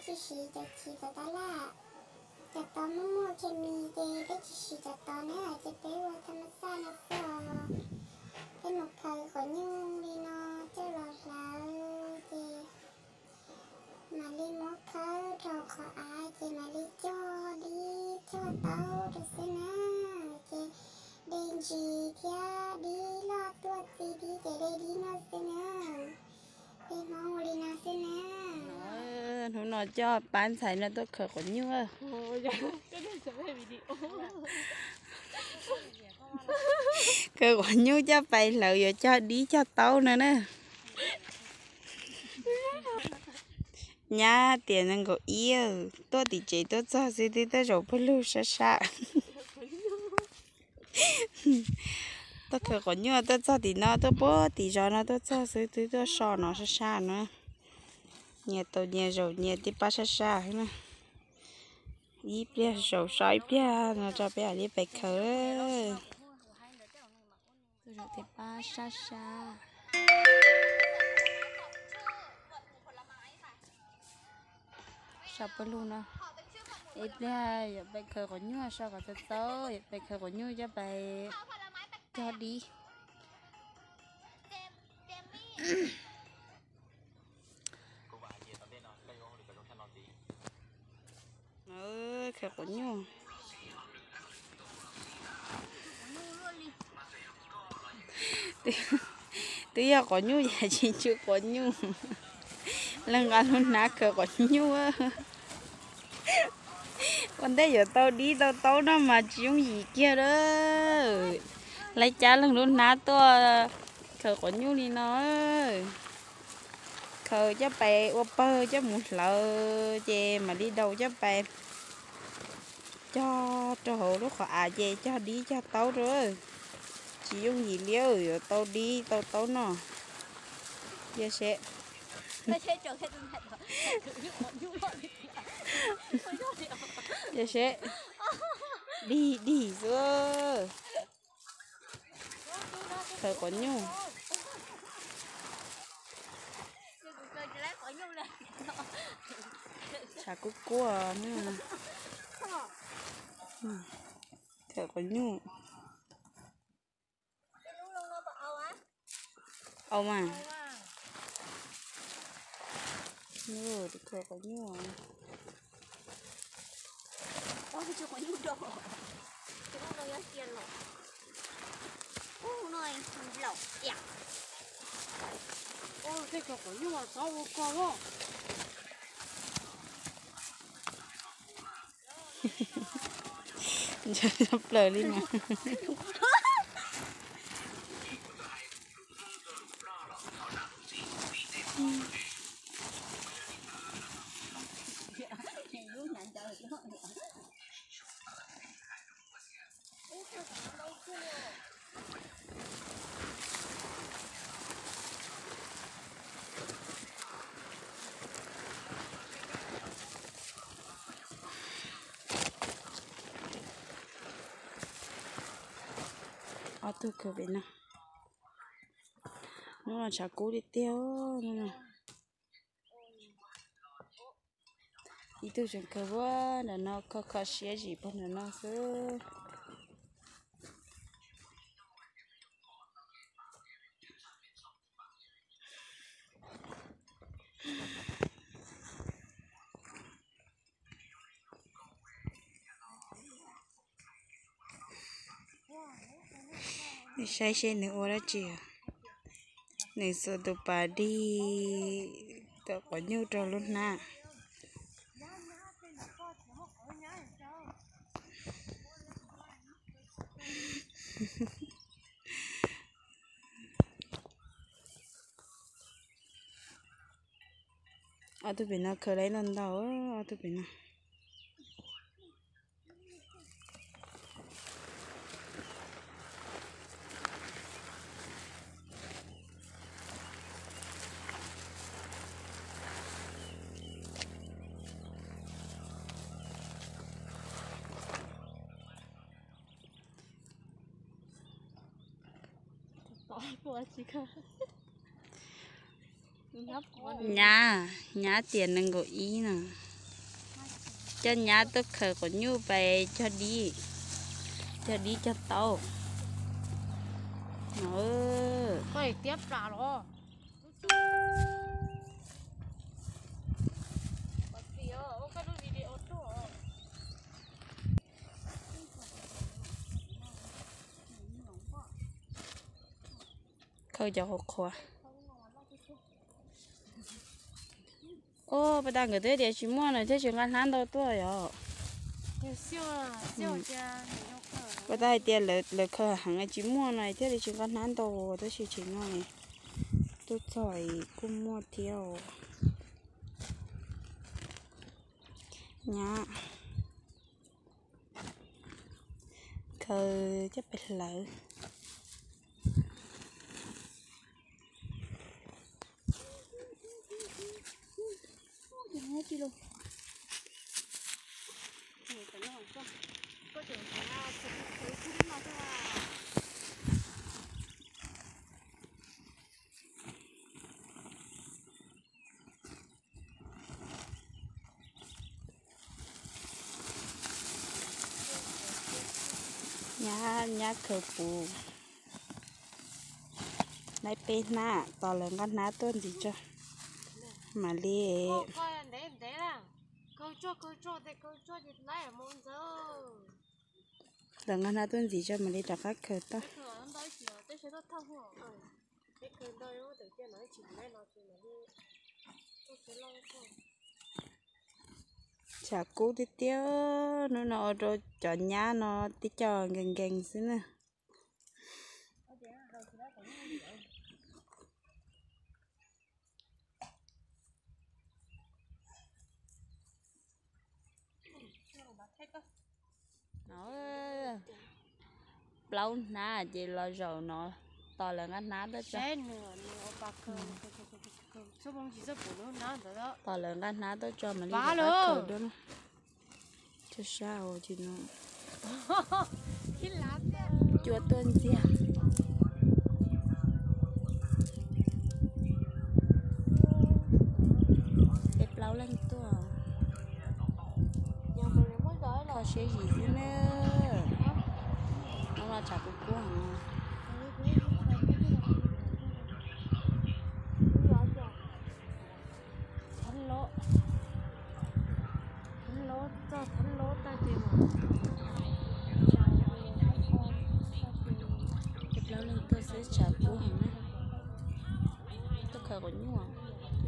tsis siv cov chiv cov tab laj, cov tod muaj muaj khes mis ces peb tsis siv cov tod na, ces peb ua thaj ma xaj no xwb os. Peb mus khaws quav nyuj li no coj los hlawv ces mam li muab khawb rau qhov av ces mam li cog dib cog taub rau xwb na. Ces de ntsis thiab dib loj tuaj txi dib ces de dib noj xwb na. Peb Hmoob ua li no xwb na. Hnub no coj pab ntxhais no tuaj khaws quav nyuj. Khaws quav nyuj coj pais hlawv yuav cog dib cog taub no na. Nyab tias nees nkaum ib, tuaj tim tsev tuaj txog xwb twb tuaj zaum pawg lug sab sab. Tuaj khaws quav nyuj tuaj txog tim no, tuaj puag tim zos no tuaj txog xwb twb tuaj so no sab sab na. Nyias tau nyias zaum nyias tej pab sab sab na. Ib pliag zaum so ib pliag no tso peb mam li pais khaws. Tej pab sab sab. So pawg lug no. Ib pliag yuav pais khaws quav nyuj so kom txaus txaus, yuav pais khaws quav nyuj coj pais cog dib. Khaws quav nyuj. Twb yog quav nyuj yam tsis tsw quav nyuj. Leej nqa lub hnab khaws quav nyuj. Ua ntej yuav tau dib tau taub no mas tsis yooj yim kiag lawm. Laib cab leej lub hnab tuaj khaws quav nyuj li no. Khaws coj pais ua pawg coj mus hlawv ces mam li daus coj pais cog rau hauv lub qhov av ces cog dib cog taub rau. Tsis yooj yim li yuav tau dib tau taub noj. Yog seb, yog seb, dig dig xwb. Khaws quav nyuj. Tshav kuj kuaj. Khaws quav nyuj. Au mas. Khaws quav nyuj. Tej khaws quav nyuj mas xob ua kog lawm. Ntshaw plaws li mas. Ob tug khaws pem no. Hnub no tshav kub tiag tiag. Ib tug tseem khaws puag nram no, kho kho siab zim puag nram no xwb. Saib seb nws ua dab tsi. Nws xuas tus pas dig tau quav nyuj rau lub hnab. Ob tug pem no khaws lawm ntau ntau, ob tug pem no. Nyab, nyab tias nees nkaum ib no. Coj nyab tuaj khaws quav nyuj pais cog dib, cog dib cog taub no. Khaws cov qhuav qhuav. Ua pas tas nkawd twb tias tsis muaj no thiaj tsis nqa hnab ntau tuaj yom. Pas tas hais tias lawv khaws heev tsis muaj no thiaj li tsis nqa hnab ntau, tab sis tseem no tuaj txog kuj muaj thiab. Nyab khaws coj pem hlawv. Nyab, nyab khaws puv, laib peb hnab, tos lawv nqa hnab tuaj ntxiv tso mam li. Lawv nqa hnab tuaj ntxiv tso mam li rov qab khaws toj. Tshav kub tiag tiag, hnub no ua rau cov nyab no tib co nkees nkees xwb na. Plaub hnab ces los zaum no, tos lawv nqa hnab tuaj tso. Tos lawv nqa hnab tuaj tso mam li rov qab khaws dua na. Tso sab ua tsis no. Cua tuaj ntxiag. Peb plaub leej tuaj. Kho siab zim xwb na. Hnub no tshav kub kub heev. Thab lob, thab lob txog thab lob tag ces mas cov plaub leej tuaj xwb tshav kub heev na. Tuaj khaws quav nyuj,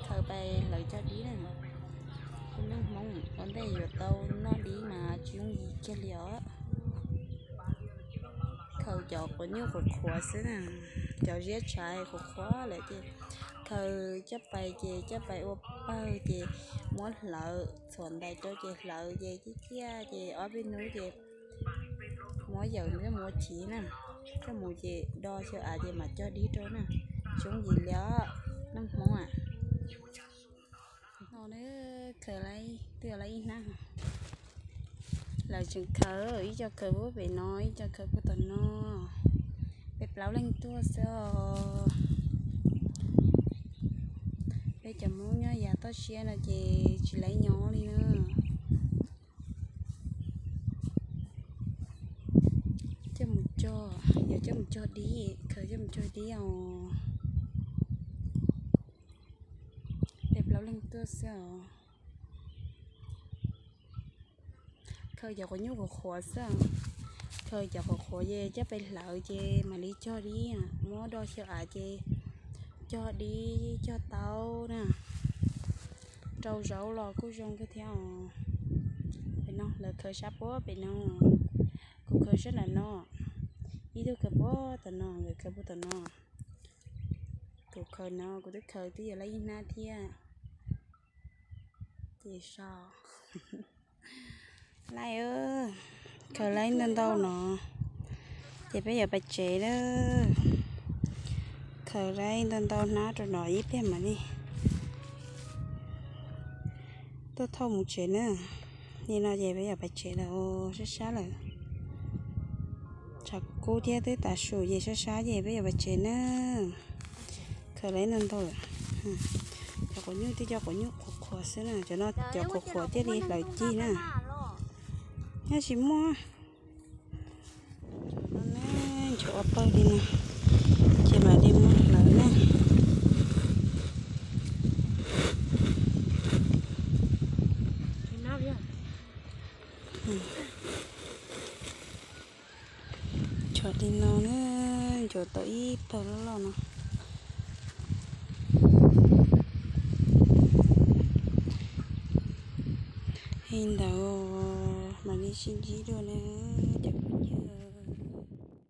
khaws pais hlawv cog dib na. Tus neeg Hmoob ua ntej yuav tau noj dib mas tsis yooj yim kiag li os. Khaws cov quav nyuj qhuav qhuav xwb na, cov ziab tshav qhuav qhuav lawm ces khaws coj pais ces coj pais ua pawg ces muab hlawv, txhuam ntais rau ces hlawv ces ciaj ciaj ces ob peb hnub ces muab yawm thiab mus ua chiv na, coj mus ces do xyaw av ces mam cog dib rau na. Tsis yooj yim li os neeg Hmoob a. No khaws twb yog lawv ib hnab, lawv tseem khaws, ib co khaws puag pem no, ib co khaws puag tom no. Peb plaub leej tuaj xwb os. Peb cov Hmoob nyob yav toj siab no ces tsis laib nyob li na. Coj mus cog, yog coj mus cog dib, khaws coj mus cog dib os. Peb plaub leej tuaj xwb os. Khaws cov quav nyuj qhuav qhuav xwb, khaws cov qhuav qhuav ces coj pais hlawv ces mam li cog dib, muab do xyaw av ces cog dib cog taub na. Rau zaub los kuj zoo kawg thiab os. Pem no lawv khaws sab puag pem no, kuv khaws sab nram no, ib tug khaws puag tom no, nkawd khaws puag tom no. Kuv khaws no kuv twb khaws twb yog lawv ib hnab thiab. Ces so laij, khaws laij ntau ntau no, ces peb yuav pais tsev lawm. Khaws laij ntau ntau hnab rau no ib pliag mam li tuaj thauj mus tsev na. Li no ces peb yuav pais tsev lawm, sab sab lawm. Tshav kub thiab twb tav su ces sab sab ces peb yuav pais tsev na. Khaws laij ntau ntau lawm. Cov quav nyuj twb cov quav nyuj qhuav qhuav xwb na, cov no cov qhuav qhuav thiaj li hlawv cig na. Nyob tsis muaj. Nchuav ua pawg li no, ces mam li muab hlawv na. Nchuav li no na, nchuav tau ib pawg loj loj no. Li ntawd mam li sib ntsib dua na.